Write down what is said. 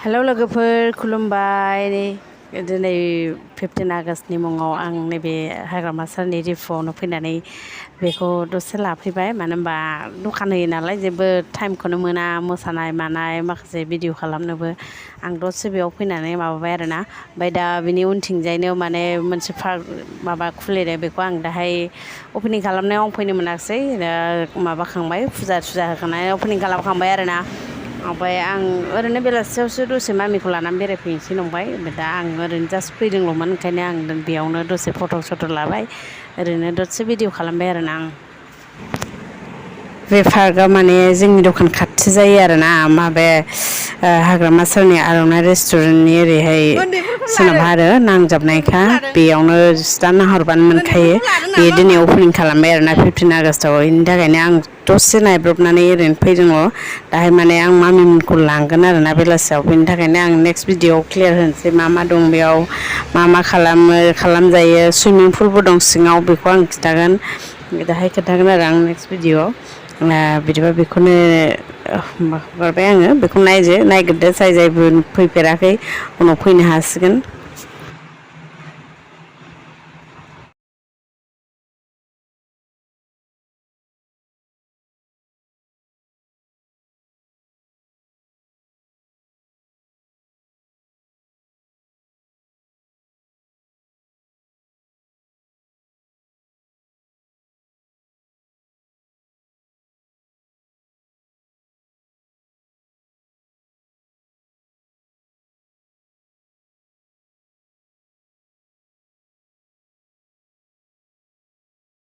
Hello लोगोफोर खुलुमबाय दिनै 15 आगष्टनि मुङाव आं नैबे हाग्रामा सारनि दिपुआवनो फैनानै बेखौ दसे लाफैबाय मानो होनबा दखान होयो नालाय जेबो टाइमखौनो मोना मोसानाय मानाय माखासे भिडिअ खालामनोबो आं दसे बेयाव फैनानै माबाबाय आरोना ओमफ्राय दा बिनि उनथिंजायनो माने मोनसे पार्क माबा खुलिदों बेखौ आं दाहाय अपेनिं खालामनायाव आं फैनो मोनाखिसै माबाखांबाय फुजा होखांनानै अपेनिं खालामखांबाय आरोना ओमफ्राय आं ओरैनो बेलासियावसो दसे मामिखौ लानानै बेरायफैनोसै नंबाय दा आं ओरैनो जास्ट फैदोंल'मोन ओंखायनो आं बेयावनो दसे फट' लाबाय ओरैनो दसे भिडिअ खालामबाय आरोना आं बे पार्कआ माने जोंनि दखान खाथि जायो आरोना माबे हाग्रामा सारनि आर'नाइ रेस्टुरेन्टनि ओरैहाय सोनाबहा आरो नांजाबनायखा बेयावनो दा नाहरबानो मोनखायो बे दिनै अपेनिं खालामबाय आरोना 15 आगष्टआव बेनि थाखायनो आं दसे नायब्रबनानै ओरैनो फैदोंल' दाहाय माने आं मामिमोनखौ लांगोन आरोना बेलासियाव बेनि थाखायनो आं नेक्स्ट भिडिअआव क्लियार होनोसै मा दं बेयाव मा खालामजायो सुइमिं पुलबो दं सिङाव बेखौ आं खिन्थागोन दाहाय खोन्थागोन आरो आं नेक्स्ट भिडिअआव बिदिबा बेखौनो हगारबाय आङो बेखौ नायग्रोदो जाय फैफेराखै उनाव फैनो हासिगोन।